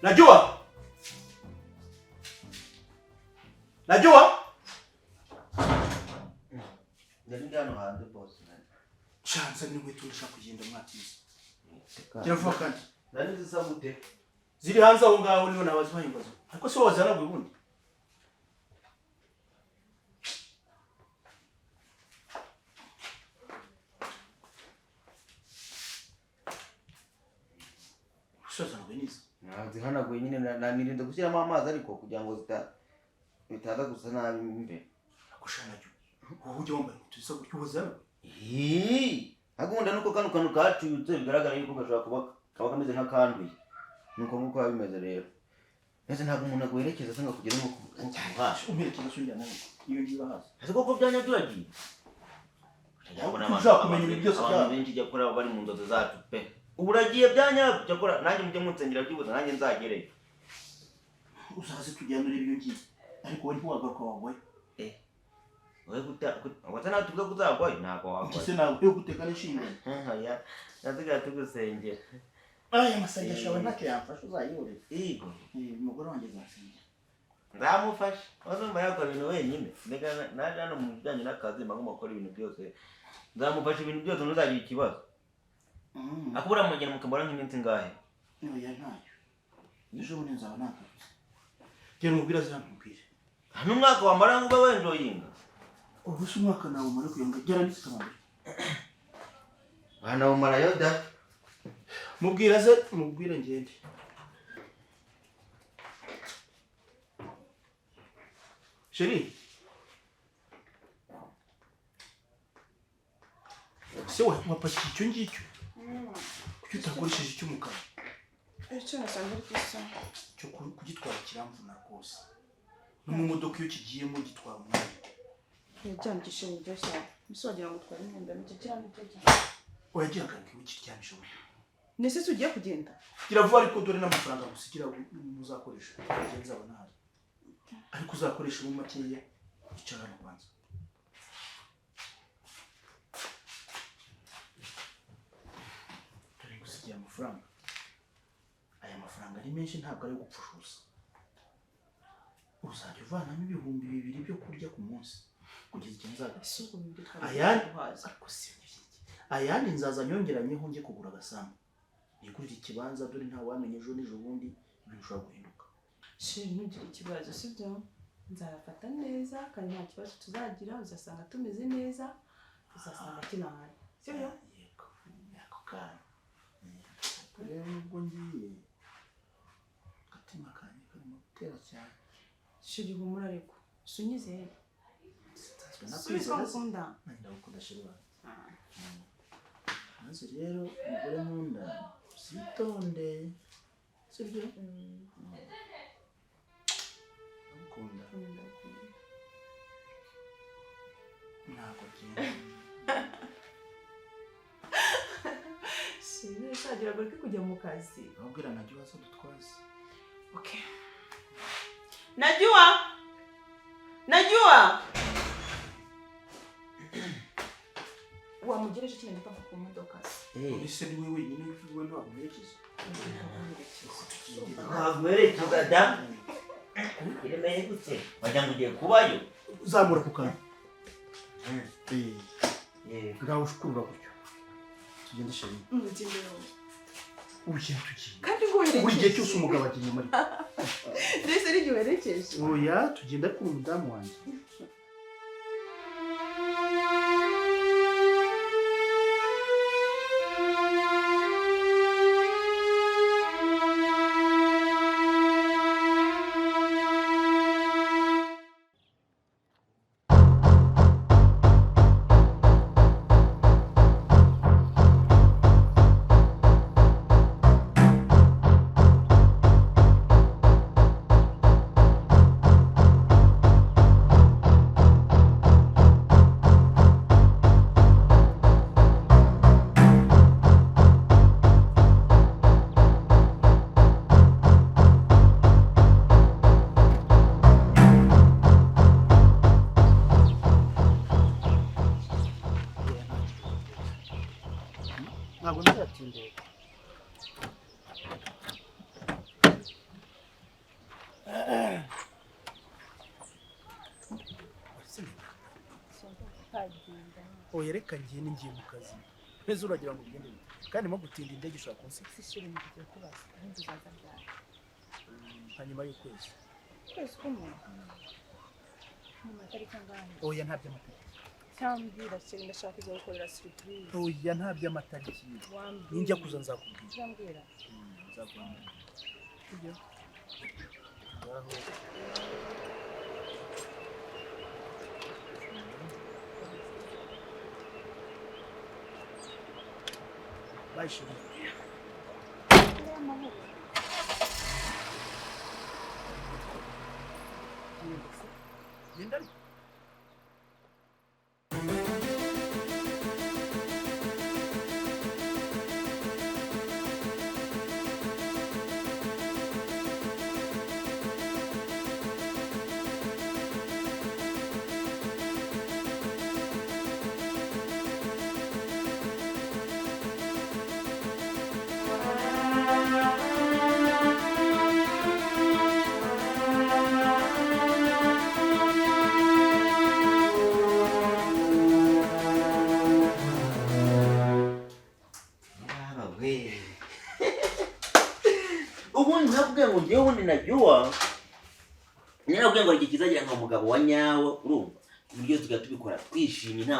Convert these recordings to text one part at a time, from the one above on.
Najua. Najua. Ndari hano hanze boss. Shanza ni inkweto, ndashaka kugenda mwatiza. Gira vuba kandi. Nari zisa gute? Ziri hanze aho ngaho, niho nabazibaye imbazo. Ariko se wazanaguye ubundi? Usazanaguye neza. Nazihanaguye nyine, nirinda gushyiramo amazi ariko kugira ngo zita bitaza gusa nabi imbere. Ariko sha Najua, wowe ujya wambaye inkweto zisa gutyo wazanaguye? Hii, agunda nuko kano kantu kacuyutse, bigaragara yuko gashobora kuba kaba kameze nk'akanduye. Nuko nguko biba bimeze rero. Mbese ntabwo umuntu aguherekeza se ngo akugere nko ku muhanda? Umperekeza se unjyana he? Iyo ngiyo urahazi. Ese koko byanyabyo uragiye? Ushaka kumenya ibintu byose Abantu byabo. benshi ijya kuri abo bari mu nzozi zacu pe. Ubu uragiye byanyabyo, cyakora nanjye mujye munsengera byibuze nanjye nzagereyo. Uzaze tujyane urebe iyo ngiye. Ariko wowe ntiwagaruka wagwayo. Wowe guta wata nawe tuvuge ko uzagwayo, ntabwo wagwayo. Ese ntabwo yo guteka n'inshingano. Oya, nasigaye tugusengera. Aya masengesho yawe ntacyo yamfasha, uzayihorere. Yego. Umugore wanjye azasengera. Nzamufasha. Wazumva yakora ibintu wenyine. Reka naje hano mu bijyanye n'akazi mba ngomba gukora ibintu byose. Nzamufasha ibintu byose, ntuzagira ikibazo. Akubura mugenda mukambara nk'iminsi ingahe? Oya ntayo. Ejo bundi nzaba nagarutse. Genda umubwire aze hano umubwire. Hano umwaka wamara ngo ube wenjoyinga. Ubu se umwaka nawe umara kuyenga gera n'isikamambere. Wanawumara yo da. Mubwire aze, mubwire ngende. Chérie. Se wapakiye icyo ngicyo? Kuki utakoresheje icy'umukara? Icyo nasanze ari gusa. Cyo kugitwara kiramvuna rwose. No mu modoka iyo kigiyemo gitwara umwanya. Yaryamishije mu byose. Mbese wagira ngo utware imyenda mike cyangwa ibyo gihe. Oya gira akantu kiryamisha we. Nese se ugiye kugenda? Gira vuba ariko dore n'amafaranga gusigira muzakoresha. Ngiye nzabona ahari. Ariko uzakoresha mu makeya, icara hano kwanza. Dore ngusigiye amafaranga. Aya mafaranga ari menshi ntabwo ari gupfusha ubusa. Uzajya uvanamo 2000 byo kurya ku munsi kugeza igihe nzagaruka. Ese ubwo bibiri twari Ayandi guhaza. Ariko si ibyo ngibyo. Ayandi nzaza nyongeranyeho njye kugura agasambu. Nigurire ikibanza, dore nta wamenya ejo n'ejo bundi ibintu bishobora guhinduka. Sheri ntugire ikibazo, sibyo? Nzayafata neza kandi nta kibazo tuzagira, uzasanga tumeze neza, uzasanga kinahari. Sibyo? Yego. Yako kana. Rero nubwo ngiye, agatima kanjye karimo gutera cyane. Sheri humura ariko. Sunyizere. Sinzazwe Subiza nakwizera se. ukunda. Nanjye ndagukunda sheri wanjye. Maze rero umugore nkunda uzitonde, sibyo? Ndagukunda. Ntabwo byenda. Sheri uzagira ngo ureke kujya mu kazi. Ababwira Najua aza dutwaze. Okay. Najua! Najua! Wamugereje kino gikapu ku modoka se? Ese ni we wenyine we ntiwamuherekeza? Ntaguherekeza da. Iremeye gute? Wagira ngo ugiye kubayo. Zamura ku kantu. Ngaho ushukurura gutyo. Tugende sheri. Ngende wowe. Ugiye tugiye. Kandi nguherekeje. Buri gihe cyose umugabo ajya inyuma ariko. Mbese n'igihe uherekeje. Oya tugenda ariko umudamu wanjye. Ntabwo nzatindera. Oya, reka ngende, ngiye mu kazi. Mbese uragira ngo ugende bite? Kandi mo gutinda indege ushobora kunsiga. Si chéri, ngiye kubaza ubundi uzaza ryari? Hanyuma y'ukwezi. Ukwezi kumwe mu matariki angahe? Oya, nta by'amatariki. Cyambwira chéri, ndashaka kuza gukorera surprise. Oya, nta by'amatariki. Wambwira. Ninjya kuza nzakubwira. Uzambwira. Nzaguhamagara. Sibyo? Ngaho. Bye, chérie. Amahoro. Genda ariko. Baba we. Ubundi nakubwiye ngo njyewe ubundi najua, nakubwiye ngo igihe kizagira nka umugabo wa nyawe, urumva ibintu byose tugahita tubikora twishimye, nta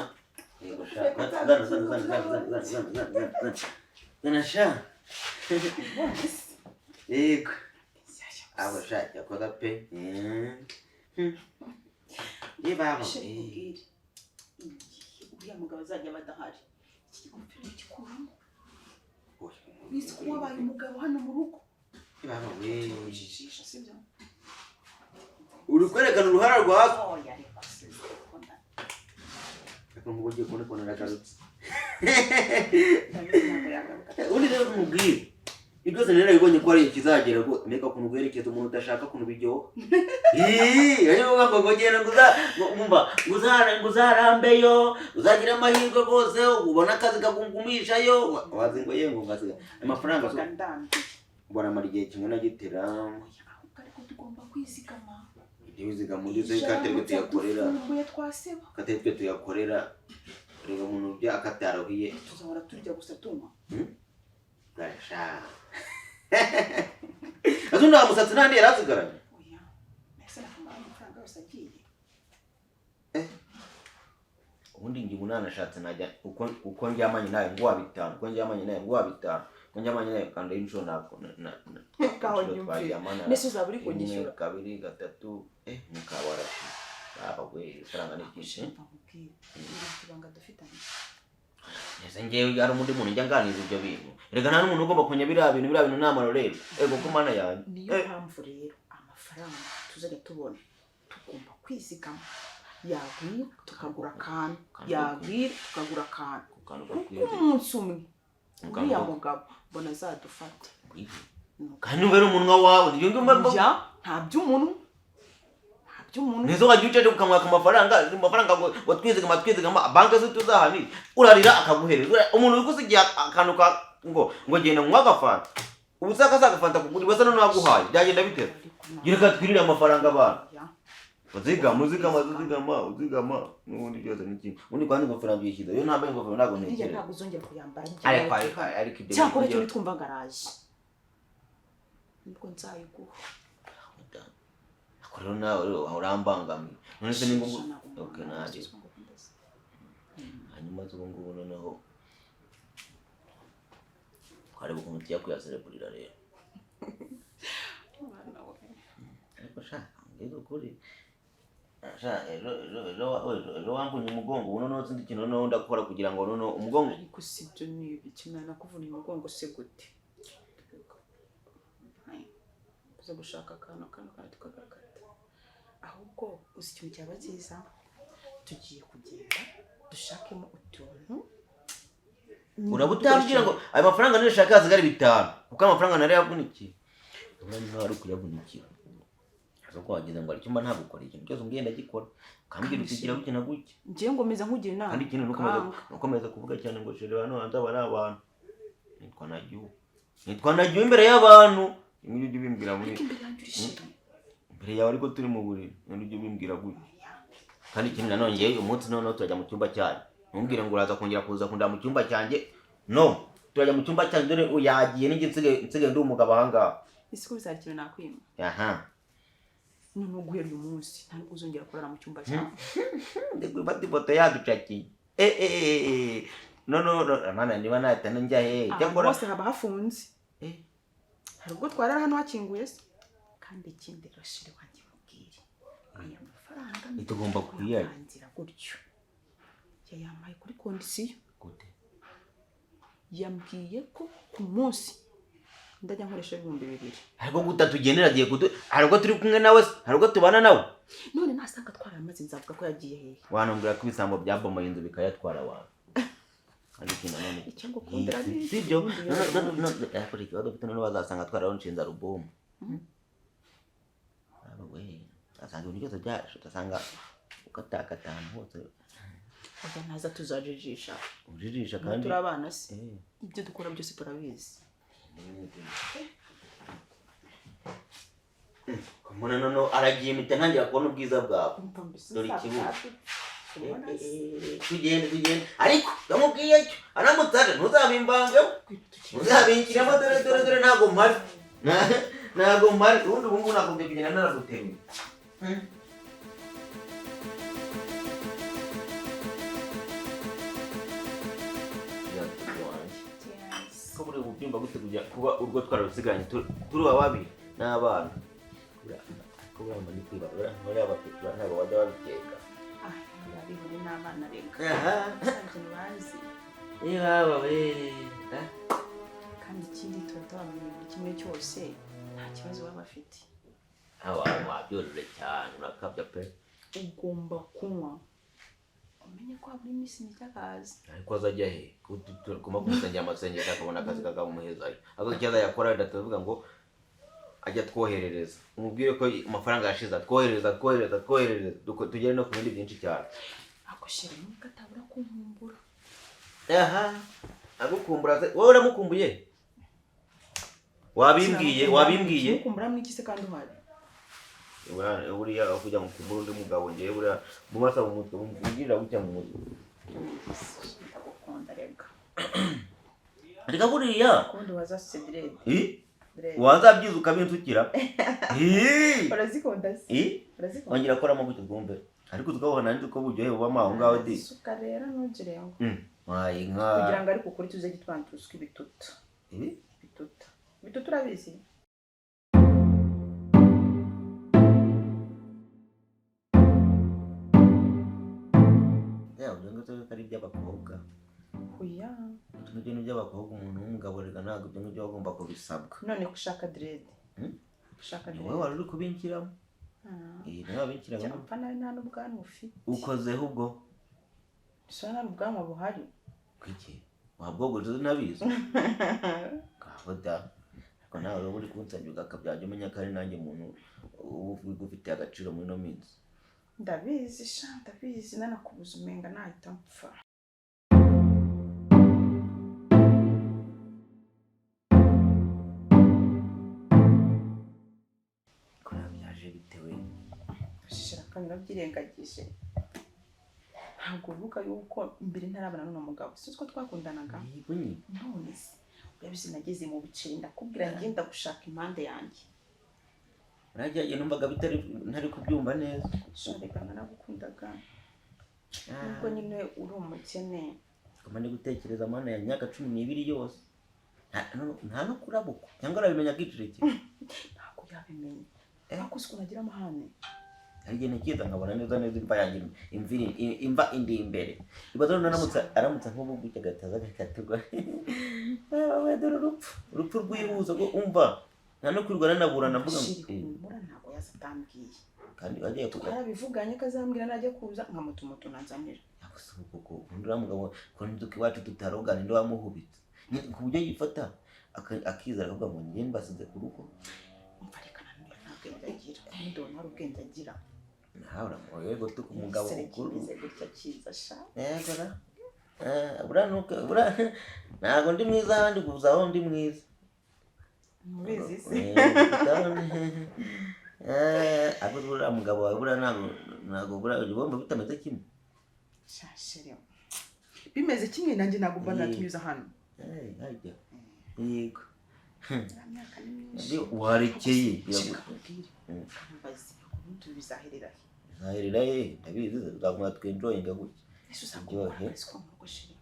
yego sha, zana zana zana zana zana zana zana zana zana zana sha, yego abo sha, yakoza pe. Ye baba. Chéri, nkubwire, igihe uriya mugabo azajya aba adahari, iki gikofero gikuramo. Wizi ko wabaye umugabo hano mu rugo. Baba we. Ujijisha, sibyo? Uri kwerekana uruhara rwawe. Oya, reka sinzikunda. Ariko nk'ubu ugiye kubona ukuntu aragarutse. Ndabizi, ntabwo yagaruka. Ubundi rero nkubwire, ibyo byose narabibonye ko hari igihe kizagera ngo mbega ukuntu guherekeza umuntu udashaka ukuntu biryoha. Ii, ariyo uvuga ngo genda ngo uza ngo umva ngo ngo uzarambeyo, uzagira amahirwe rwose ubone akazi kakugumishayo, wazi ngo ye ngo ngasiga amafaranga. Mvuga ndambiwe. Ubona amara igihe kingana gitera. Oya, ahubwo ariko tugomba kwizigama. Ibyo wizigama undi uzi ko atari twe tuyakorera. Dufunguye twaseba. Ko atari twe tuyakorera, reba umuntu bya akataruhiye. Tuzahora turya gusa, tunywa. Gasha. Azo nta musatsi nta yari asigaranye. Oya, mbese nakamara amafaranga yose agiye. Ubundi njye ubu nanashatse najya uko ndyamanye nawe nguha 5, uko ndyamanye nawe nguha 5, uko ndyamanye nawe kandi inshuro nako na Ngaho inshuro nyumvire. twaryamana. Mbese uzaba uri Rimwe, kunyishyura? kabiri, gatatu, mukaba warashize. Baba we, ifaranga ni ryinshi. Mva nkubwire, iri ibanga dufitanye. Ese njyewe hari undi muntu njya nganiriza ibyo bintu? Reka, nta n'umuntu ugomba kumenya biriya bintu. Biriya bintu ni amarorero, ego ko mana yanjye. Niyo mpamvu rero amafaranga tuzajya tubona tugomba kwizigama, yagwira tukagura akantu, yagwira tukagura akantu. Ku kantu kuko gakwiye. Umunsi umwe Ku kantu uriya mugabo mbona azadufata. Kandi numva ari umunwa wawe niyo ngomba. Oya, nta by'umunwa, nta by'umunwa. Nizo wajya ucaje ukamwaka amafaranga ngo twizigama, twizigama, banki zo tuzahanira, urarira akaguhereza. Umuntu wikusigiye akantu ka ngo genda nywa agafanta, ubu se akasa agafanta kugura basa noneho aguhaye byagenda bite? Reka twirire amafaranga abantu. Oya. Uzigama, uzigama, uzigama, uzigama, n'ubundi byose ni kimwe. Ubundi kandi ingofero nabyishyize, iyo ntambaye ingofero ntabwo Iriya ntekereza. ntabwo uzongera kuyambara. Ariko ibyo Cyakora cyo nitwumva ngaraje nibwo nzayiguha. Ariko rero nawe rero urambangamiye. None se ni ngombwa? Okay, ntari hanyuma se ubu ngubu noneho twareba ukuntu tujya kuyasereburira rero. Mwana we. Ariko sha, mbega ukuri sha, ejo wamvunye umugongo. Ubu noneho sinzi ikintu noneho ndakora kugira ngo noneho umugongo. Ariko si ibyo, ni ibiki mwana? Kuvuna umugongo se gute? Uza gushaka akantu kandi tukagakata. Ahubwo uzi ikintu cyaba cyiza? Tugiye kugenda dushakemo utuntu. Uraba utambwira ngo ayo mafaranga niyo ushaka hasigare 5, kuko amafaranga nari yavunikiye, urabona nkaho ari ukuyavunikira. Aza ko wagize ngo hari icyumba ntagukora ikintu cyose umbwiye ndagikora, ukambwira uti gira gutya na gutya. Ngiye ngo meze nk'ugira inama. Kandi ikindi nukomeza Kanga. Nukomeza kuvuga cyane ngo chéri, hano hanze aba ari abantu, nitwa Nagiwe, nitwa Nagiwe imbere y'abantu. Ibi ngibyo ubimbwira muri Ariko imbere yanjye urishimye. Imbere yawe ariko turi mu buriri, none ujye ubimbwira gutya. Kandi ikindi nanone ngewe uyu munsi noneho turajya mu cyumba cyanyu. Ntumbwire ngo uraza kongera kuza kundeba mu cyumba cyanjye. No, turajya mu cyumba cyanjye, dore yagiye ninjye nsigaye ndi umugabo aha ngaha. Ese ko bizaba ikintu nakwima? Aha. Noneho guhera uyu munsi nta nubwo uzongera kurara mu cyumba cyawe. Ndi gufata ifoto yaducakiye. Eh eh eh. No no no, mana niba nahita njya he? Ahantu Cyakora hose haba hafunze. Eh. Hari ubwo twarara hano hakinguye se? Kandi ikindi rashire wanjye mubwire, aya mafaranga Ntitugomba kuyarya. kuyapangira gutyo. Yayampaye kuri condition. Gute? Yambwiye ko ku munsi ndajya nkoresha 2000. Ariko guta tugendera agiye kudu, hari ubwo turi kumwe nawe se? Hari ubwo tubana nawe? None nasanga twaramaze nzavuga ko yagiye hehe? Wanambwira ko ibisambo byabomoye inzu bikayatwara abantu. Kandi ikintu nanone Icyo ngukundira ni iki? sibyo? Ubundi No, no, no, yarabundi. no, ariko ikibazo ufite noneho bazasanga twararonshinze alubumu. Aba we, asanga ibintu byose byacu, ugasanga ukatakata ahantu hose. Oya, ntaza tuzajijisha. Ujijisha Kandi kandi turi abana se? Eh. Ibyo dukora byose turabizi. Mbona noneho aragiye impita ntangira kubona ubwiza bwawe. Umva mbese Dore ikibuga. Ubona se? Tugende tugende, ariko ndamubwiye cyo aramutse aje ntuzabimbangeho, ntuzabinkiremo. Dore dore dore, ntabwo mpari, ntabwo mpari. Ubundi ubu ngubu nagombye kugenda naraguteruye. Ko buri ubu byumva gute kujya kuba urwo twararusigaranye turi babiri n'abana? Ko buriya mba ndi kwibaza, buriya bafite ntabwo bajya babikeka. Ah, babihore n'abana reka. Aha. Nta kintu bazi. Ibaba we. Kandi ikindi tuba tubamenye buri kimwe cyose, nta kibazo baba bafite. Abantu wabyorore cyane, urakabya pe. Ugomba kunywa umenye ko habura iminsi mike akaza. Ariko azajya he? Tugomba kumusengera amasengesho akabona akazi kakamuhezayo. Ariko icyo azajya wenda tuvuga ngo ajya atwoherereza, umubwire ko amafaranga yashize, atwoherereza, atwoherereza, atwoherereza, tugere no ku bindi byinshi cyane. Ako chéri, nubwo atabura kunkumbura. Aha, agukumbura se wowe uramukumbuye? Wabimbwiye, wabimbwiye. Mukumbura mwiki se kandi uhari? Buriya kujya ngo ukumbure undi mugabo, ngewe buriya mumasa mu mutwe ugirira gutya mu mutwe. Ndagukunda rega. Reka buriya. Ubundi wazasutse dread. Eh? Dread. Wazabyiza ukabinsukira. Eh? Urazikunda se? Eh? Urazikunda? Ongera koramo gutyo twumve. Ariko tukabona nzi ko buryohe bubamo aho ngaho di. Suka rero ntugire ngo. Wayi nka. Kugira ngo ariko ukuri tuze gitwana tusuke ibituta. Eh? Ibituta. Ibituta urabizi? Ya, ibyo ngibyo ari iby'abakobwa. Oya. Ibyo ngibyo ni iby'abakobwa, umuntu w'umugabo reka ntabwo ibyo ngibyo agomba kubisabwa. None ko ushaka dread? Ushaka Ni dread? wowe wari uri kubinkiramo. Eh, nawe wabinkiragamo. Cyangwa nawe nta n'ubwanwa ufite. Ukozeho ubwo? Bisa nta n'ubwanwa buhari. Kuki? Wabwogoshe unabizi? Ngaho da. Ariko nawe uba uri kunsabya ugakabya, jya umenya ko ari nanjye muntu uba ugufitiye agaciro muri ino minsi. Ndabizi sha, ndabizi, nanakubuza umenga nahita mpfa. Ko byaje bitewe. Shishira kamera byirengagije. Ntabwo uvuga yuko mbere ntarabana n'uno mugabo. Si uko twakundanaga? Yego nyine. None se urabizi nageze mu biceri ndakubwira ngenda gushaka impande yanjye. Urajya numvaga bitari ntari kubyumva neza. Sha reka naragukundaga. Nubwo nyine uri umukene. Ngoma ndi gutekereza mana ya myaka 12 yose. Nta no kurabukwa. Cyangwa arabimenya akicecekera. Ntabwo yabimenya. Ariko uzi ukuntu agira amahane. Hari igihe ntekereza nkabona neza neza imva yanjye imva indi imbere. Ibaze noneho aramutse nk'ubu gutya agataza agakatirwa. Wewe dore urupfu. Urupfu rwihuse rwo umva. Nta no kwirwa nanaburana mvuga ngo, Shiri, humura ntabwo yaza atambwiye. Kandi wagiye kuga- Twarabivuganye ko azambwira najya kuza nkamutuma utunanzanira. Ntabwo si uko koko. Ubundi uriya mugabo ko nduka iwacu tutarogana, ninde wamuhubitse? Ni ku buryo yifata akizera akavuga ngo njye mbasize ku rugo. Umva reka nanone nta bwenge agira. Ubundi ubona hari ubwenge agira. Nawe uramuha yego tuka umugabo Igisore mukuru. kimeze gutya kiza sha. Yego ra. Buriya nuko, buriya ntabwo ndi mwiza ahandi gusa aho ndi mwiza. Mubizi se? Ariko buriya mugabo wawe buriya ntabwo buriya ugomba bitameze kimwe. Sha chéri, bimeze kimwe nanjye ntabwo mba natunyuza hano. Hajya yego. Iriya myaka ni myinshi. Warekeye. Reka nkubwire, nkambaze ubundi bizaherera he? Bizaherera he? Ndabizi, tuzaguma twenjoyinga gutya. Ese uzaguma akazi ko mu rugo chéri?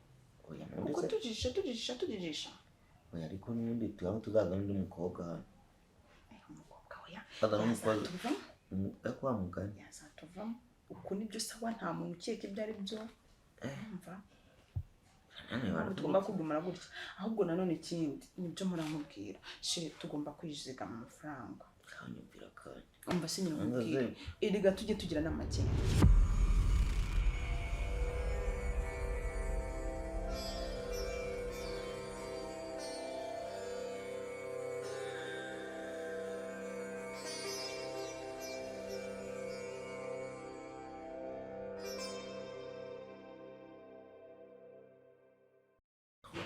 Oya, n'ubundi Kuko se- tujijisha tujijisha tujijisha. Oya, ariko n'ubundi tuba tuzaza n'undi mukobwa hano. Umukobwa oya. Bazana n'umukozi. Yazatuvamo. Ariko wa mugani. Yazatuvamo. Uko nibyo sawa, nta muntu ukeka ibyo ari byo. Urumva? Ntabwo tugomba kugumana gutya. Ahubwo nanone ikindi nibyo muramubwira. Chéri, tugomba kwizigama amafaranga. Kanyumvira kandi. Umva se nyine nkubwire. Erega tujye tugira n'amakenga.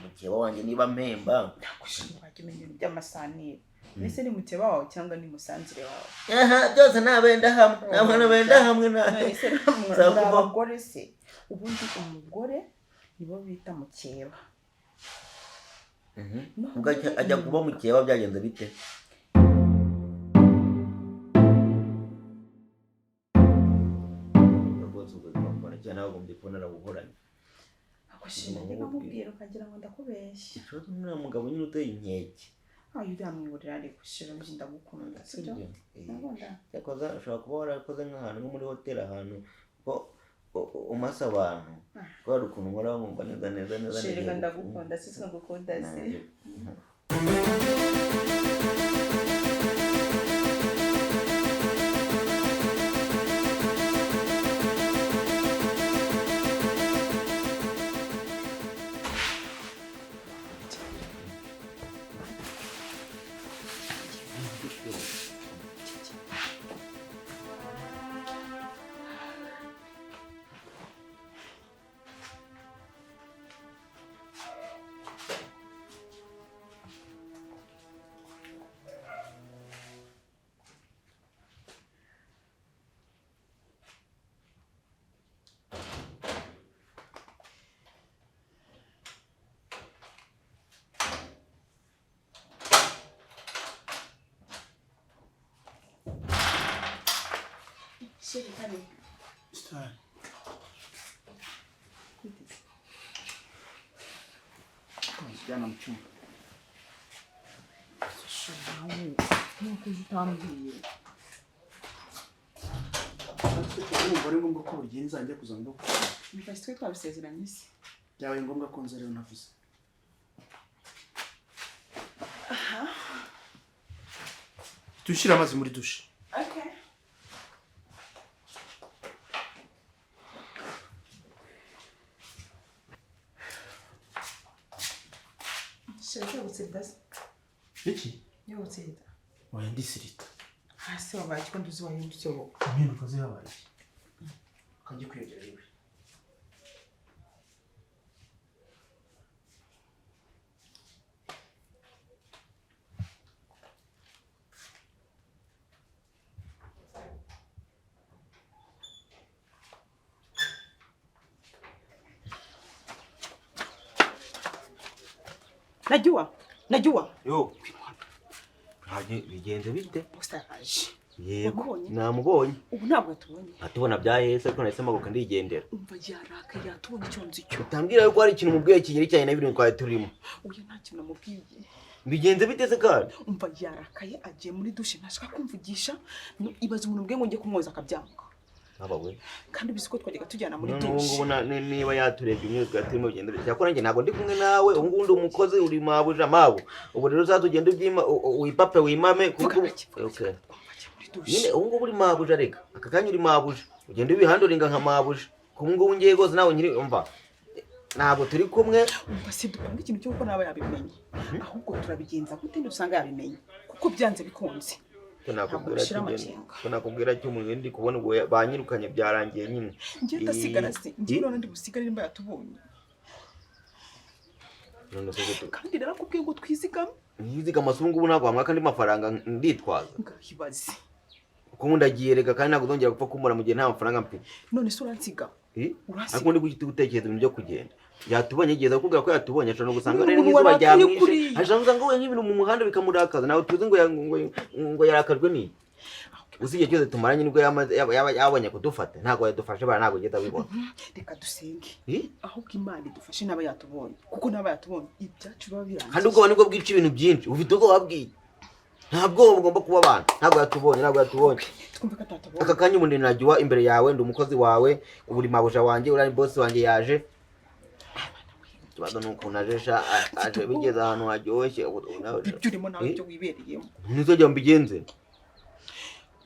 Mukeba wanjye niba mpemba. Ndagushimira, wajya umenya ibintu by'amasanire. Mbese ni mukeba wawe cyangwa ni musanzire wawe? Aha, byose ni abenda hamwe. Nta mwana benda hamwe na. None se muri Nzakuvaho. abagore se? Ubundi umugore nibo bita mukeba. Ubwo ajya kuba mukeba byagenze bite? Rwose ubuzima mbona cyane nagombye kuba narabuhoranye. Agushimira njye nkamubwira ukagira ngo ndakubeshya. Ikibazo ni uriya mugabo nyine uteye inkeke. Ayo uramwihorera ariko shira njye ndagukunda, sibyo? Ndagukunda. Cyakoze ushobora kuba warakoze nk'ahantu nko muri hoteli, ahantu ko umasa abantu. Kubera ukuntu nkora nkumva neza neza neza. Shira neza. ndagukunda, si ngukunda se. Chéri, kare. Sitari. Kwiteze. Jyana mu cyumba. Chéri, nawe nuko uzi utambwiye. Urumva ari ngombwa ko buri gihe nzajya kuzana no Umva si twe twabisezeranye se? Byabaye ngombwa ko nza rero navuze. Tushyire amazi muri dushe. Okay. Chéri, yo gutsinda se? Iki? Yo gutsinda. Oya, ndisirita. Hasi wabaye iki ko nduzi wahindutse wowe? Impinduka zihabaye. Ukajya kwiyongera iwe. Najua, najua. Yo. Haje bigenze bite? Boss araje. Yego. Wamubonye? Namubonye. Ubu ntabwo yatubonye. Atubona bya Yesu ariko nahise mpaguruka ndigendera. Umva yarakaye, yatubonye icyo nzi cyo. Utambwira yuko hari ikintu mubwiye kinyeri na ibintu twari turimo. Oya, nta kintu namubwiye. Bigenze bite se kandi? Umva yarakaye, agiye muri dushe ntashaka kumvugisha. Ibaze umuntu ubwe ngo njye kumwoza akabyanga. Aba we. Kandi ubizi ko twajyaga tujyana muri None ubu dushe. ngubu niba yaturebye imwe twari turimo bigenda bite? Cyakora njye ntabwo ndi kumwe nawe, ubu ngubu ndi umukozi uri mabuja mabu. Ubu rero uzaza ugende ubyima wipape wimame Vuga kuko gake, vuga Okay. gake. Umva agiye muri dushe. Nyine ubu ngubu uri mabuja reka. Aka kanya uri mabuja. Ugende ubihanduringa nka mabuja. Kubu ngubu ngiye rwose nawe nyiri umva. Ntabwo turi kumwe. Umva si dupanga ikintu cyo gukora naba yabimenye. Ahubwo turabigenza gute nidusanga yabimenye? Kuko byanze bikunze. Ko nakubwira Ntabwo cyo amakenga. ko nakubwira cyo umuntu ndi kubona ubwo banyirukanye byarangiye nyine. Njye ndasigara se, njye none ndi busigare nimba yatubonye. None se gute? Kandi narakubwiye ngo twizigame. Ntizigama se ubu ngubu ntabwo wamwaka andi mafaranga nditwaza. Ngahibaze. Kuko ndagiye reka kandi ntabwo uzongera gupfa kumbona mu gihe nta mafaranga mfite. None se uransiga? Uransiga? Ariko ndi guhita gutekereza ibintu byo kugenda. Yatubonye igihe akubwira ko yatubonye, ashobora no gusanga Ni rero umuntu nk'izuba warakaye ryamwishe. kuriya. Ashobora gusanga we nk'ibintu mu muhanda bikamurakaza. Ntabwo tuzi ngo ngo yarakajwe n'iki. Gusa igihe cyose tumaranye nibwo yabonye kudufata. Ntabwo yadufashe bara, ntabwo ugenda abibona. Reka dusenge. Eh? Ahubwo Imana idufashe n'aba yatubonye, kuko n'aba yatubonye ibyacu biba birangiye. Kandi ubwoba nibwo bwica ibintu byinshi. Ufite ubwoba bw'iki? Nta bwoba bugomba kuba abantu. Ntabwo yatubonye, ntabwo yatubonye. Twumve ko atatubonye. Aka kanya umuntu najya imbere yawe, ndi umukozi wawe, uri mabuja wanjye, uri boss wanjye yaje. Ikibazo ni ukuntu aje aje bigeze ahantu haryoshye, ubu nawe Ibyo urimo nawe Eh? ibyo wibereyemo. Ntuzongera mbigenze.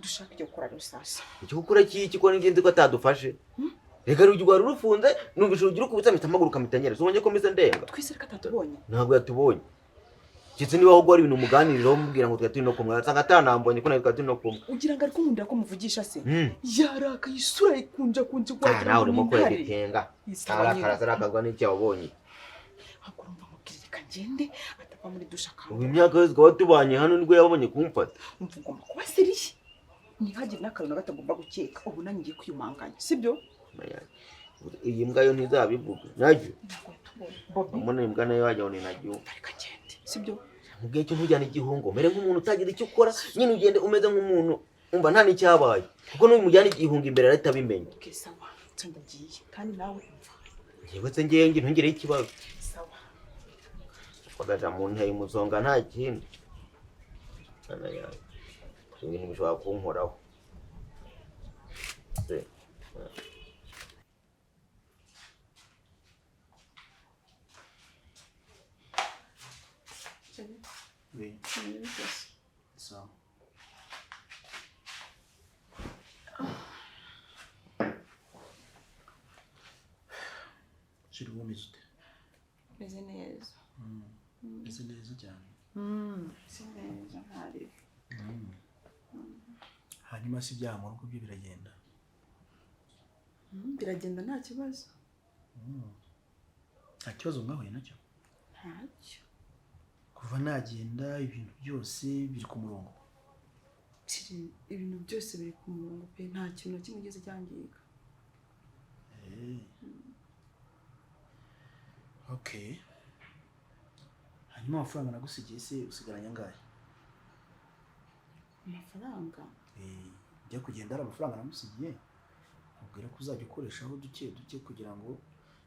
Dushaka icyo gukora rero sasa. Icyo gukora cyiki ko n'ingenzi ko atadufashe? Reka urugi rwari rufunze, numvise urugi rukubitse mpita mpaguruka mpita nyerera. Ubonye ko mpise ndenga. Twizere ko atatubonye. Ntabwo yatubonye. Keretse niba ahubwo hari ibintu umuganiriraho umubwira ngo twari turi no kumwe, asanga atanambonye ko nawe twari turi no kumwe. Ugira ngo ari kunkundira ko muvugisha se? Yarakaye, isura ikunja kunja Ah, wagira nawe ngo urimo ni intare. kwerekenga. Isaba nyine. Arakara arakazwa n'icyo wabonye. Ahubwo urumva nkubwire, reka ngende atava muri dushe Ubu akambura. imyaka yose twaba tubanye hano nibwo yabonye kumfata. Umva, ugomba kuba sérieux. Ntihagire n'akantu na gato agomba gukeka. Ubu nanjye ngiye kwiyumanganya, sibyo? Iyi mbwa yo ntizabivuga. Najyo. Ntabwo yatubonye. Bobi. Mbona imbwa nayo wagira ngo ni najyo. Reka ngende, sibyo? Mubwiye cyo ntujyane igihungo, mere nk'umuntu utagira icyo ukora, nyine ugende umeze nk'umuntu umva nta n'icyabaye. Kuko n'umujyana igihungo imbere arahita abimenya. Okay, sawa. Nso ndagiye. Kandi nawe umva. Njyewe se ngewe ngi ntungireho ikibazo. Sawa. Wagaja mu nteye umusonga nta kindi. Mana yanjye. Ibintu bishobora kunkoraho. Se. Oui. Sawa. Chérie, uba umeze ute? Meze neza. Meze neza cyane. Meze neza ntari. Hanyuma se ibyaha mu rugo byo biragenda? Biragenda nta kibazo. Nta kibazo mwahuye nacyo? Ntacyo. Kuva nagenda ibintu byose biri ku murongo. Ibintu byose biri ku murongo pe, nta kintu na kimwe kigeze cyangirika. Okay. Hanyuma amafaranga nagusigiye se usigaranye angahe? Amafaranga? Njya kugenda hari amafaranga namusigiye, mubwira ko uzajya ukoreshaho duke duke kugira ngo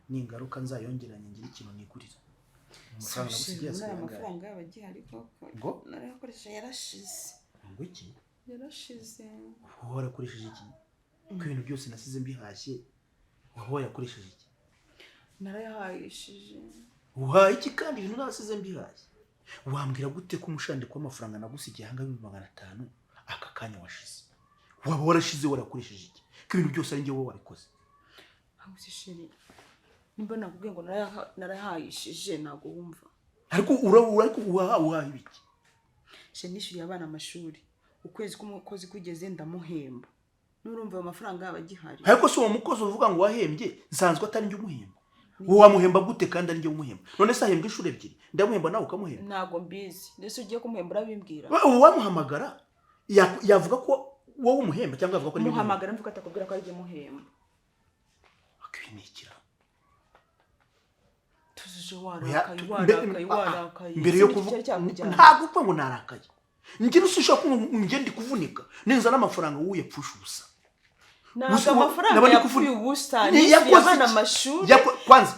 ningaruka nzayongeranye ngire ikintu nigurira. Amafaranga nagusigiye Muri aya asigaye angahe? mafaranga yaba agihari koko? Ngo? Narayakoresheje yarashize. Ngo iki? Yarashize. Wowe warakoresheje iki? Ko ibintu byose nasize mbihashye, wowe warakoresheje iki? Narayahayishije. Uhaye iki kandi ibintu nasize mbihashye? Wambwira gute ko umushandiko w'amafaranga nagusigiye ahangaha 500,000 aka kanya washize? Waba warashize warakoresheje iki? Ko ibintu byose ari njye wowe wabikoze. Ahubwo se chérie, nimba nakubwiye ngo narahayishije ntabwo wumva. Ariko ariko uhaha ibiki? Chérie, nishyuriye abana amashuri. Ukwezi k'umukozi kugeze ndamuhemba. Nurumva ayo mafaranga yaba agihari. Ariko si uwo mukozi uvuga ngo wahembye, nsanzwe atari njye umuhemba. Wowe wamuhemba gute kandi ari njye umuhemba? None se ahembwa inshuro ebyiri, ndamuhemba nawe ukamuhemba? Ntabwo mbizi. Ndetse ugiye kumuhemba urabimbwira. Ubu wamuhamagara yavuga ko wowe umuhemba cyangwa yavuga ko ari njye umuhemba? Muhamagara mvuga atakubwira ko ari njye muhemba. Akinikira. Tuzije Oya, warakaye, warakaye, warakaye. Mbere yo Sinzi kuvuga icyari cyakujyana. ntabwo upfa ngo narakaye. Njye nusishaka ko njye ndi kuvunika ninza n'amafaranga wowe yapfusha ubusa. Ntabwo Gusa amafaranga naba ndi yapfuye ubusa, Ni nishyuriye yakoze abana iki? amashuri. Kwanza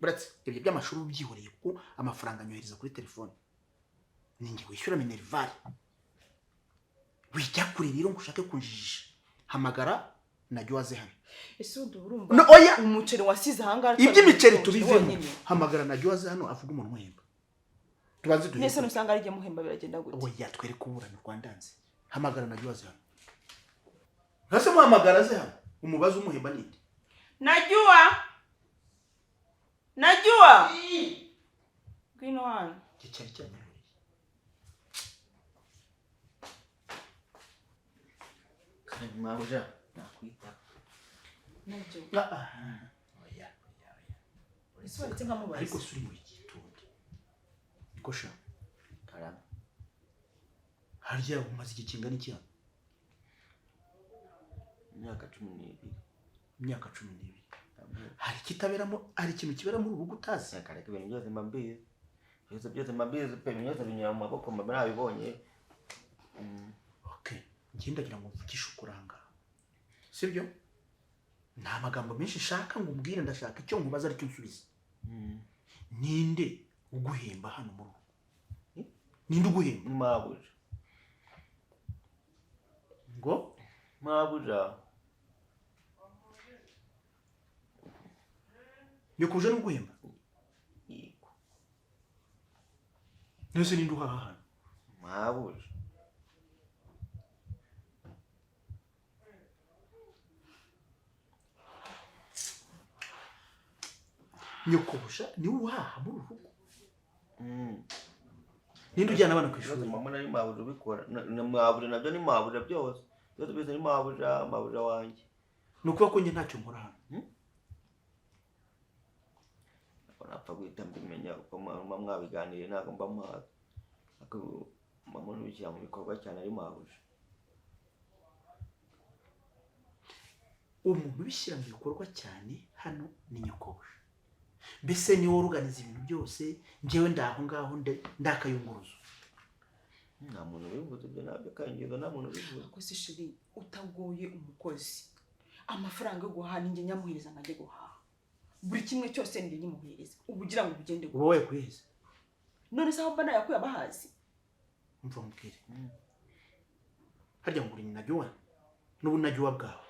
buretse ibyo by'amashuri ubyihoreye kuko amafaranga anyohereza kuri telefone. Ninjye wishyura minerval. Wijya kure rero ngo ushake kunjijisha. Hamagara najya waze hano. Ese ubu urumva No, oya. umuceri wasize ahangaha Iby'imiceri umuceri tubivemo. wonyine. Hamagara najya waze hano avuga umuntu umuhemba. Tubanze duhere. Nese nusanga ari jye muhemba biragenda gute? Oya, twereke uburana rwandanze. Hamagara najya waze hano. Ntase muhamagara aze hano. Umubaze umuhemba ninde? Najua. Najua. Ngwino hano. Iki cyari cyanyihoreye. Mabuja nakwita. Najua. Ah, ah. Oya, oya, oya. Ese waretse nkamubaza. Ariko si uri muri gitonde. Niko sha. Karame. Harya umaze igihe kingana iki hano? Imyaka 12. Imyaka 12. Hari ikitaberamo, hari ikintu kibera muri ubu rugo utazi? Reka ibintu byose mba mbizi. Byose mba mbizi pe, ibintu byose binyura mu maboko mba nabibonye. Okay, njye ndagira ngo mvugishe ukuri aha ngaha, sibyo? Nta magambo menshi nshaka ngo umbwire, ndashaka icyo nkubaza aricyo unsubiza. Ninde uguhemba hano mu rugo? Ninde uguhemba? Ni mabuja. Ngo? Mabuja. Nyokobuje ni uguhemba? Yego. Nese ninde uhaha hano? Mabuja. Nyokobusha niwe uhaha muri uru rugo? Ninde ujyana abana ku ishuri? Mama nari mabuja ubikora. Na mabuja nabyo ni mabuja byose. Byose byose ni mabuja, mabuja wanjye. Ni ukuvuga ko njye ntacyo nkora hano. Ntabwo napfa guhita mbimenya uko mba mwabiganiriye, ntabwo mba mpazi. Ariko mama nubishyira mu bikorwa cyane ari mabuja. Umuntu ubishyira mu bikorwa cyane hano ni nyokobusha. Mbese niwe uruganiza ibintu byose, njyewe ndaho ngaho ndakayunguruzo. Nta muntu ubivuze ibyo nabyo kangizo, nta muntu ubivuze. Ako se sheri utagoye umukozi. Amafaranga yo guhaha ninjye nyamuhereza ngajye guhaha. Buri kimwe cyose ninjye nyimuhereza. Ubu ugira ngo ugende Uba waye kuheza. None se aho mba nayakuye abahazi? Umva mubwire. Harya ngo uri najyuwa? N'ubu najyuwa bwawe.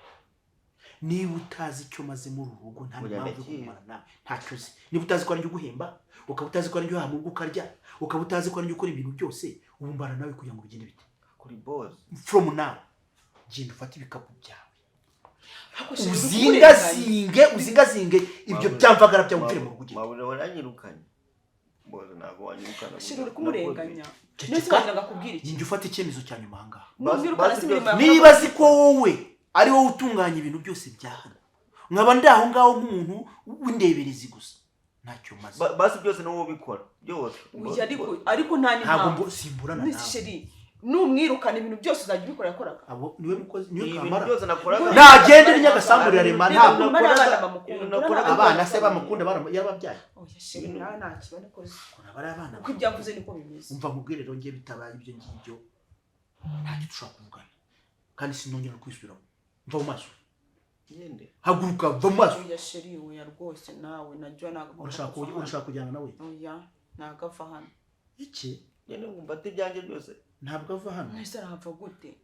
Niba utazi icyo maze muri uru rugo nta mpamvu yo kugumana nawe, ntacyo uzi. Niba utazi ko ari njye uguhemba, ukaba utazi ko ari njye uhaha mu rugo ukarya, ukaba utazi ko ari njye ukora ibintu byose, ubu mbana nawe kugira ngo bigende bite? Kuri boss. From now, genda ufate ibikapu byawe. Uzingazinge, ibyo byamvagara byawe umvire mu rugo ugende. Mabuja waranyirukanye. Boss ntabwo wanyirukana. Sheri uri kumurenganya. Nese wagira ngo akubwire iki? Njye ufate icyemezo cya nyuma aha ngaha. Niba azi ko wowe ari wowe utunganya ibintu byose bya hano, nkaba ndaho ngaho nk'umuntu w'indeberezi gusa, ntacyo maze. Basi byose ni wowe ubikora byose. Oya, ariko nta n'impamvu. Ntabwo simburana nawe. Sheri numwirukana ibintu byose uzajya ubikora yakoraga. Abo niwe mukozi, niwe Ibintu kamara. byose nakoraga. Nagende n'Nyagasambu rirarema, ntabwo nakoraga. Abana se bamukunda yarababyaye. Oya sheri nawe nta kiba nikoze. Ukuntu aba ari abana. Uko ibyavuze niko bimeze. Umva nkubwire rero ngiye bitabaye ibyo ngibyo ntacyo dushobora kuvugana. Kandi sinongera kwisubiramo. Mva mu maso. Ngende. Haguruka va mu maso. Oya sheri oya rwose nawe najya ntabwo. Urashaka kujyana nawe? Oya ntabwo ava hano. Iki? Ngende ngumva ibyanjye byose. Ntabwo ava hano. Mwese arahava gute?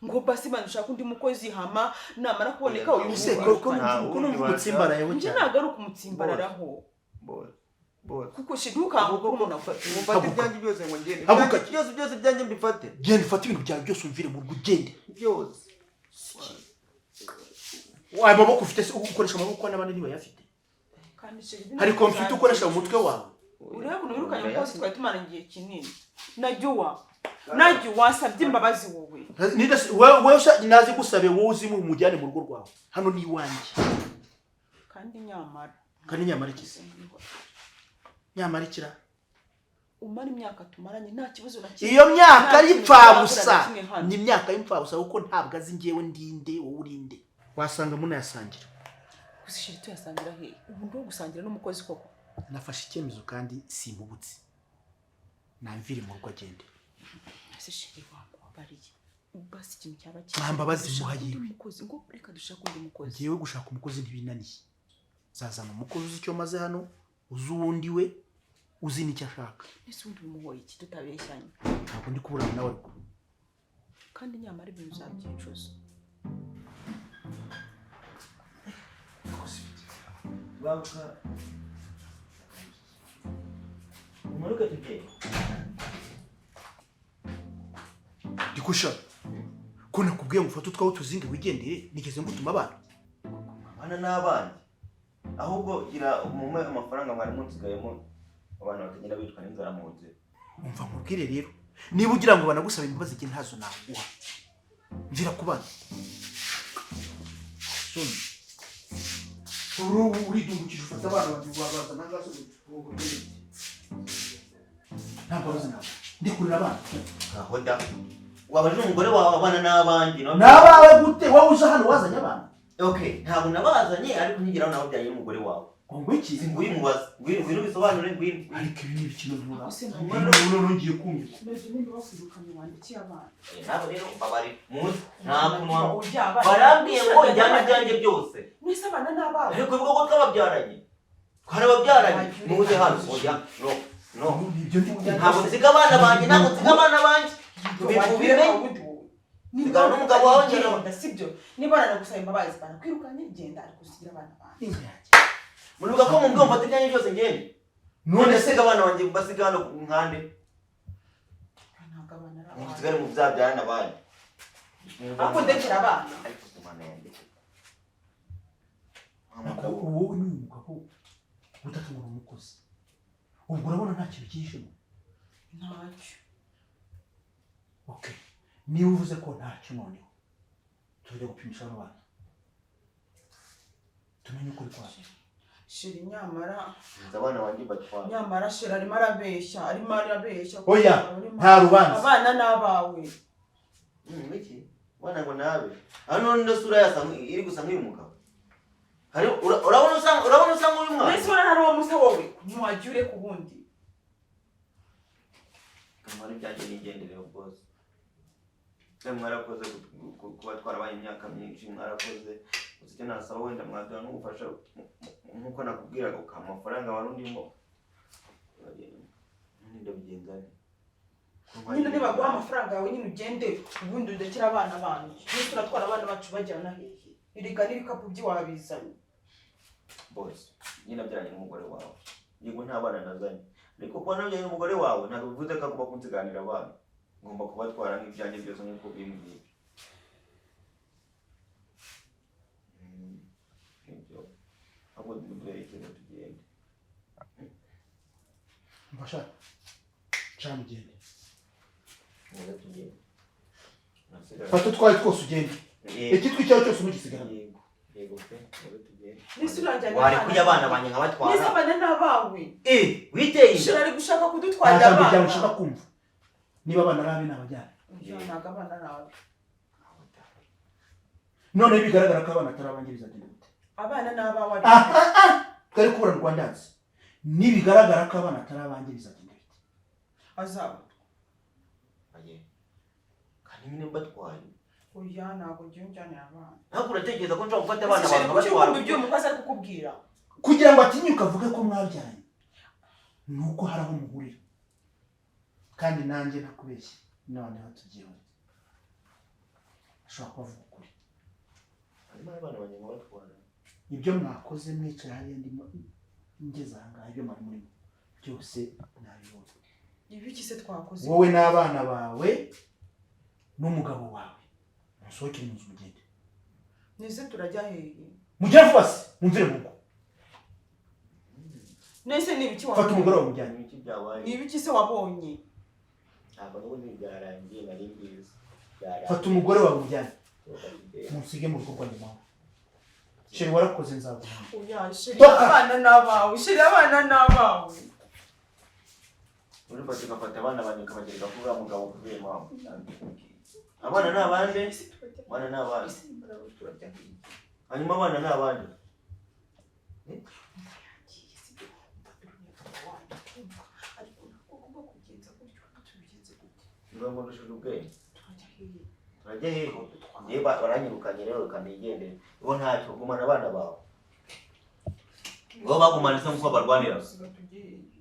Ngo basi bana ushaka undi mukozi hama namara kuboneka uyu Ese ko numva umutsimbarayeho cyane. Nje ntabwo ari ukumutsimbaraho. Bose. Kuko sheri ntukanguke umuntu afata. Mufate ibyanjye byose ngo ngende. Byose ibyanjye mbifate. Genda ufate ibintu byawe byose umvire mu rugo ugende. Byose. Wayo maboko ufite se ukoresha amaboko n'abandi ntibayafite. Hari computer ukoresha mu mutwe wawe. Urebe ukuntu wirukanye umukozi twari tumaranye igihe kinini. Najya wasabye imbabazi wowe. Wewe nazi gusabe wowe uzimu umujyane mu rugo rwawe. Hano ni iwanjye. Kandi nyamara. Kandi nyamara iki se? Nyamara ikira. Umara imyaka tumaranye nta kibazo na kimwe. Iyo myaka y'imfabusa. Ni imyaka y'imfabusa kuko ntabwo azi njyewe ndinde wowe urinde. Wasanga munayasangira. Gusa sheri tuyasangira he? Ubu ndo gusangira n'umukozi koko. Nafashe icyemezo kandi simpubutse. Namvire mu rugo agende. Ese sheri wambabariye. Basi ikintu cyaba cyiza. Nta mbabazi muha yiwe. Umukozi ngo reka dushake undi mukozi. Ngiye gushaka umukozi ntibinaniye. Zazana umukozi uzi icyo maze hano, uzi uwundi we, uzi n'icyo ashaka. Ese undi umuhoye iki tutabeshyanye? Ntabwo ndi kuburana nawe ariko. Kandi nyamara ibintu uzabyicuza. Banka. Umanuke tujye. Ndikusha. Ko nakubwiye ngo ufate utwawe tuzinge wigendere, nigeze ngutuma abana. Abana n'abandi. Ahubwo gira umume amafaranga mwari munsigayemo abantu batagenda bicwa n'inzara mu nzira. Umva nkubwire rero, niba ugira ngo banagusaba imbabazi igihe ntazo naguha. Mvira ku bana. Soni. Urubu uridungukije ufata abana bawe baza nangaso ngo ugende. Nta mbabazi nawe. Ndi kurira abana. Aho da. Wabajije umugore wawe, abana n'abanjye. N'abawe gute? Wowe uza hano wazanye abana? Okay, ntabwo nabazanye, ariko nkigeraho nababyaranye n'umugore wawe. Ngo iki? Nguyu mubaze, ngwino, ngwino ubisobanure, ngwino. Ariko ibi ni ibikino ntura. Ese None ngiye kumva. Mbese nimba bakwirukanye wandikiye abana? Ntabwo rero mbabari muzi, nta kuntu Ujya abana. Barambwiye ngo njyane ibyanjye byose. Mwese abana ni abawe. Ariko bivuga ko twababyaranye, twarababyaranye. Muze hano. Oya, no, no. Nibyo ndi kumva. Ntabwo nsiga abana banjye, ntabwo nsiga abana banjye. Tubimenye. Sigara n'umugabo wawe, njyana. Genda, sibyo? Niba baranagusaba imbabazi, barakwirukanye, genda, ariko usigira abana banjye. Muribuka ko mumbwiye mfata ibyanjye byose ngende. None siga abana banjye, basiga hano nkande? Ntabwo abana ari abawe. Musigare mu byabyarana abandi. Ariko ndekera abana. Ariko Imana yanjye. Ariko wowe n'uyu mugabo utatu ngo ni umukozi, ubwo urabona nta kintu cyihishemo? Ntacyo. Okay, niba uvuze ko ntacyo, noneho tujya gupimisha abo bana tumenye ukuri kwabyo. Chéri, nyamara Nzi abana banjye batwara. Nyamara chéri arimo arabeshya, arimo arabeshya. Oya, nta rubanza. Abana ni abawe. Iki abana ngo nabe hano, ino sura yasa iri gusa nk'uyu mugabo. Hari urabona usa nk'uyu mwana. Mbese ubona hari uwo musa wowe? Ntiwajya ureka ubundi. Kamara ibyanjye nigendere rwose. Mwarakoze kuba twarabaye imyaka myinshi, mwarakoze. Gusa icyo nasaba, wenda mwaduha n'ubufasha nk'uko nakubwiraga, ukampa amafaranga wari undimo. None ndabigenza nte? Nyine nibaguha amafaranga yawe nyine ugende, ubundi udekere abana banjye. Mbese uratwara abana bacu bajyana hehe? Erega n'ibikapu by'iwabizanye. Bose nyine nabyaranye n'umugore wawe. Yego, nta bana nazanye, ariko kuba nabyaranye n'umugore wawe ntabwo bivuze ko agomba kunsiganira abana. Ngomba kubatwara nk'ibyanjye byose nk'uko bimbwiye. Nibyo, ahubwo duherekeze tugende. Mfasha cana ugende. Muze tugende. Nasigara- Fata utwaye twose ugende. Yego. Ikitwa icyawe cyose ntugisigane. Yego, yego pe, muze tugende. Mbese uranjyana Warekuye abana abana? banjye nkabatwara? Mbese abana ni abawe? Eh, witeye inda. Chéri ari gushaka Nta kudutwarira jambo ryawe abana. ushaka kumva. Niba abana ari abe, nabajyana. Oya, ntabwo abana ari abe. Noneho bigaragara ko abana atari abanjye, bizagenda gute? Abana ni abawe. Aha, ah, twari kubura Rwandazi. Nibigaragara ko abana atari abanjye, bizagenda bite? Azaba Aye. Kandi nyine mbatwaye. Oya, ntabwo ngiye unjyanira abana. Ntabwo uratekereza ko nshobora gufata abana Ese chéri, bawe kuki nkabatwara? wumva ibyo uyu mukozi ari kukubwira? Kugira ngo atinyuke avuge ko mwabyaranye ni uko hari aho muhurira, kandi nanjye ntakubeshye, noneho tubyihorere, ashobora kuba avuga ukuri. Harimo abana banjye nkabatwara. Ibyo mwakoze mwicaye hariya, ndimo ngeze aha ngaha, ibyo mwari murimo byose nabibonye. Ibiki se twakoze? Wowe n'abana bawe n'umugabo wawe musohokere mu nzu mugende. Nese turajya hehe? Mugire vuba se, mumvire mu rugo. Nese ni ibiki Fata wabonye? umugore wawe mujyane. Ibiki byabaye? Ni ibiki se wabonye? Ntabwo n'ubundi byarangiye, nari mbizi. Byarangiye. Fata umugore wawe mujyane. Tugende. Musige mu rugo rwanjye nawe. Chéri, warakoze, nzaguha. Oya chéri. Toka. Abana ni abawe chéri, abana ni abawe. Urifata ugafata abana banjye ukabagereka kuri uriya mugabo kubera impamvu. Abana ni abande, abana ni abande. Ese turajya hehe? Hanyuma abana ni abande. Yagiye, sibyo? Ariko ntabwo ugomba kubigenza gutyo. Tubigenze gute? Niba ngo ndushije ubwenge. Turajya hehe? Turajya hehe? Njyewe baranyirukanye rero, reka nigendere. Bo ntacyo, gumana abana bawe. Ngo bagumane se nk'uko barwanira. Tugiye hehe?